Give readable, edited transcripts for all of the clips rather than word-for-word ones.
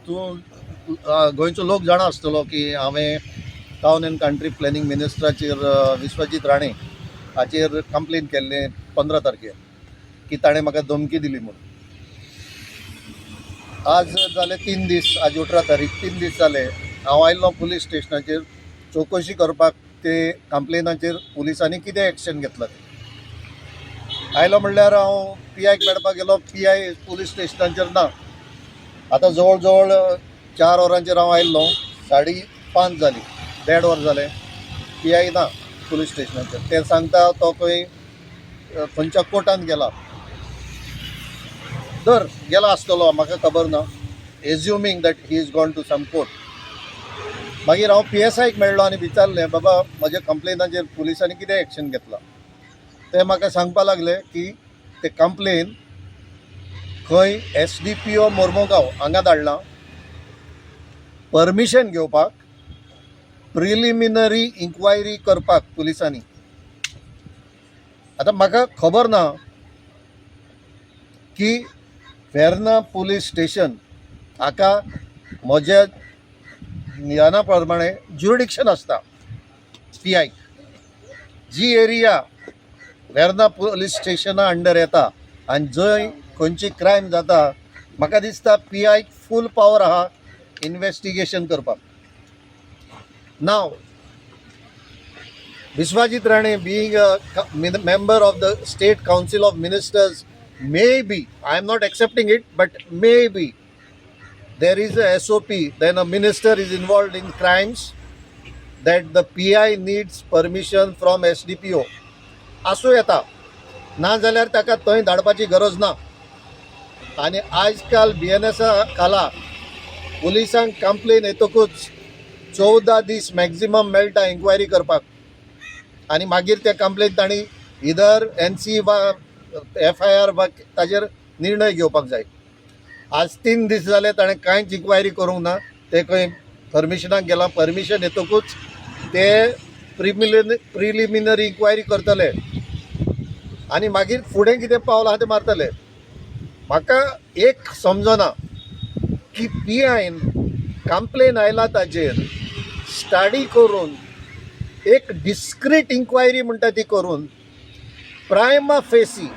तूं गोंयचो लोक जाणा आसतलो की हांवें टावन अँड कंट्री प्लॅनिंग मिनिस्टराचेर, विश्वजीत राणे हाचेर कंप्लेन केल्लें 15 तारखेर की ताणें म्हाका धमकी दिली म्हूण. आज जाले 3 दीस. आज 18 तारीख, 3 दीस जाले. हांव आयल्लो पुलीस स्टेशनाचेर चवकशी करपाक, ते कंप्लेनाचेर पुलिसांनी कितें एक्शन घेतलां तें. आयलो म्हणल्यार हांव पी आयक मेळपाक गेलो. पी I police स्टेशनाचेर ना. आतां जवळ जवळ 4 वरांचेर हांव आयल्लो, 5:30 जालीं, देड वर जालें, पी I ना पुलीस स्टेशनाचेर. ते सांगता तो खंय खंयच्या कोर्टान गेला. दर गेला आसतलो, म्हाका खबर ना. Assuming that he is gone to some court, मागीर हांव पी एस आयक मेळ्ळो आनी विचारलें, बाबा, म्हज्या कंप्लेनाचेर पुलिसांनी कितें एक्शन घेतलां? ते म्हाका सांगपा लागले की ते कंप्लेन खंय एसडीपीओ मोर्मुगांव हांगा धाडलां परमिशन घेवपाक, प्रिलिमिनरी इन्क्वायरी करपाक पुलिसांनी. आतां म्हाका खबर ना की वेर्ना पुलीस स्टेशन हाका म्हज्या ज्ञाना प्रमाणे ज्युरिडिक्शन आसता पी आयक. जी एरिया वेर्ना पुलीस स्टेशना अंडर येता आनी जंय खंयची क्रायम जाता, म्हाका दिसता पी आयक फूल पावर आहा इन्वेस्टिगेशन करपाक. Now Vishwajit Rane, being a member of the State Council of Ministers, maybe, I am not accepting it, but maybe there is a SOP, then a minister is involved in crimes, that the PI needs permission from SDPO. आसूं येता. ना जाल्यार ताका थंय धाडपाची गरज ना. आनी आयज काल बी एन एसा खाला पुलिसांक कंप्लेन येतकूच 14 दीस मॅक्झिमम मेळटा इन्क्वायरी करपाक आनी मागीर ते कंप्लेन तांणी इदर एनसी वा एफआयआर वा ताजेर निर्णय घेवपाक जाय. आज 3 दीस जाले, ताणें कांयच इन्क्वायरी करूंक ना. ते खंय परमिशनाक गेला. परमिशन येतकूच ते प्रिलिमिनरी इन्क्वायरी करतले आनी मागीर फुडें कितें पावल आहा तें मारतले. म्हाका एक समजना की पी आयन कंप्लेन आयला ताजेर स्टडी करून, एक डिस्क्रीट इन्क्वायरी म्हणटा ती करून, प्रायमा फेसी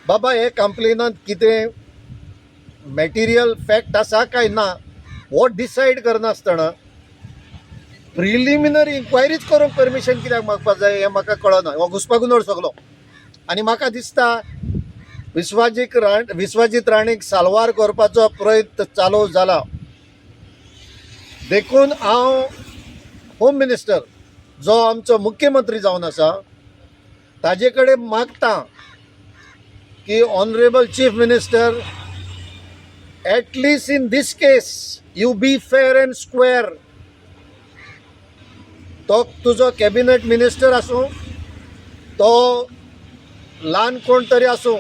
बाबा हे कंप्लेनांत कितें मॅटिरियल फॅक्ट आसा काय ना हो डिसायड करनासतना प्रिलिमिनरी इन्क्वायरीच करूंक परमिशन कित्याक मागपाक जाय हें म्हाका कळना. हो घुस्पागोंदळ सगलो आनी म्हाका दिसता विश्वाजीत राणेक साल्वार करपाचो प्रयत्न चालू जाला. देखून हांव होम मिनिस्टर, जो आमचो मुख्यमंत्री जावन आसा, ताजे कडेन मागता की Honourable Chief Minister, at least in this case you be fair and square. तो तुजो कॅबिनेट मिनिस्टर आसूं, तो ल्हान कोण तरी आसूं,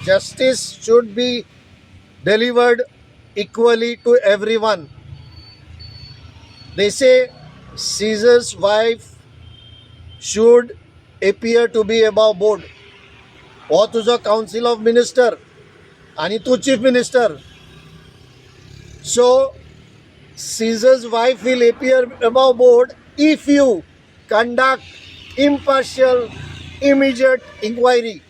justice should be delivered equally to everyone. They say Caesar's wife should appear to be above board. हो तुजो कावन्सील ऑफ मिनिस्टर आनी तूं chief minister, so Caesar's wife will appear above board if you conduct impartial, immediate inquiry.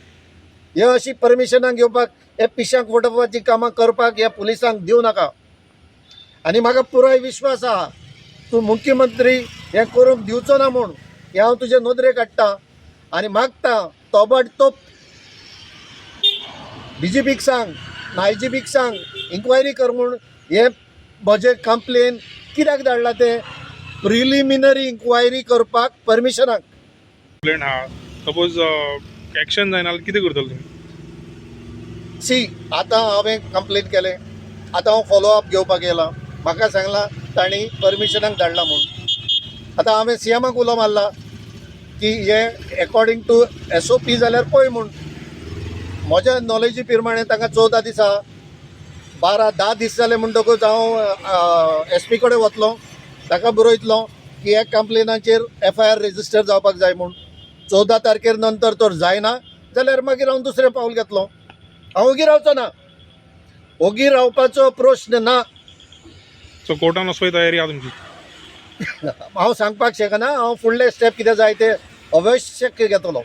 हे अशी परमिशनां घेवपाक, हे पिशांक फटोवपाची कामां करपाक ह्या पुलिसांक दिवं नाका. आनी म्हाका पुराय विश्वास आहा, तूं मुख्यमंत्री हें करूंक दिवचो ना म्हूण. हें हांव तुजे नदरेक हाडटा आनी मागता, तोबडतोब डीजीपीक सांग, आय जी पीक सांग, इन्क्वायरी कर म्हूण. हें म्हजें कंप्लेन कित्याक धाडलां तें प्रिलिमिनरी इन्क्वायरी करपाक परमिशनाक. कंप्लेंट आहा, सपोज एक्शन जायना जाल्यार कितें करतले तुमी? सी, आतां हांवें कंप्लेन केलें. आतां हांव फॉलो अप घेवपाक येयलां. म्हाका सांगलां तांणी परमिशनाक धाडलां म्हूण. आतां हांवें सी एमाक उलो मारला की हे एकॉर्डिंग टू एसओपी जाल्यार पळय म्हूण. म्हज्या नॉलेजी प्रमाणे तांकां 14 दिसा, 12 10 दीस जाले म्हणटकूच हांव एस पी कडेन वतलो, ताका बरयतलो की ह्या कंप्लेनाचेर एफआयआर रेजिस्टर जावपाक जाय म्हूण. 14 तारखेर नंतर तर जायना जाल्यार मागीर हांव दुसरें पावल घेतलो. हांव ओगी रावचो ना. ओगी रावपाचो प्रश्न ना. सो कोर्टान वचपाची तयारी आहा तुमची? हांव सांगपाक शकना. हांव फुडले स्टेप कितें जाय ते अवश्य घेतलो.